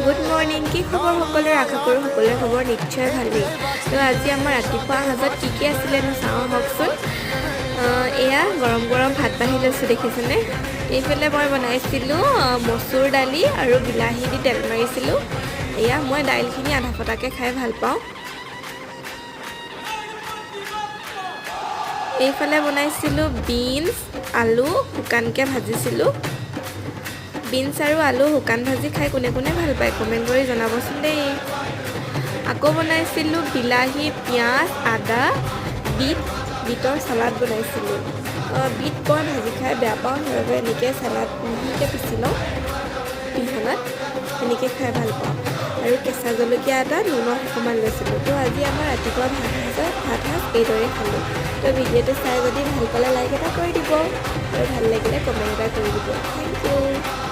Good morning. কি খবৰ সকলোৰে? আশা কৰোঁ সকলোৰে খবৰ নিশ্চয় ভালেই। তো আজি আমাৰ ৰাতিপুৱা সাজত কি কি আছিলেনো চাওঁ আহকচোন। এয়া গৰম গৰম ভাত বাঢ়ি লৈছোঁ, দেখিছেনে? এইফালে মই বনাইছিলোঁ মচুৰ দালি আৰু বিলাহী দি তেল মাৰিছিলোঁ। এয়া মই দাইলখিনি আধা ফটাকৈ খাই ভাল পাওঁ। এইফালে বনাইছিলোঁ বিনছ আলু শুকানকৈ ভাজিছিলোঁ। বিনছ আৰু আলু শুকান ভাজি খাই কোনে কোনে ভাল পায়, কমেণ্ট কৰি জনাবচোন দেই। আকৌ বনাইছিলোঁ বিলাহী, পিঁয়াজ, আদা, বিটৰ চালাড বনাইছিলোঁ। বিট মই ভাজি খাই বেয়া পাওঁ, সেইবাবে এনেকৈ চালাড মিহিকৈ পিচি লওঁ পিহনাত, সেনেকৈ খাই ভাল পাওঁ। আৰু কেঁচা জলকীয়া এটা, নিমখ অকণমান লৈছিলোঁ। তো আজি আমাৰ ৰাতিপুৱা ভাত সাজ এইদৰে খালোঁ। তো ভিডিঅ'টো চাই যদি ভাল পালে, লাইক এটা কৰি দিব আৰু ভাল লাগিলে কমেণ্ট এটা কৰি দিব। Thank U.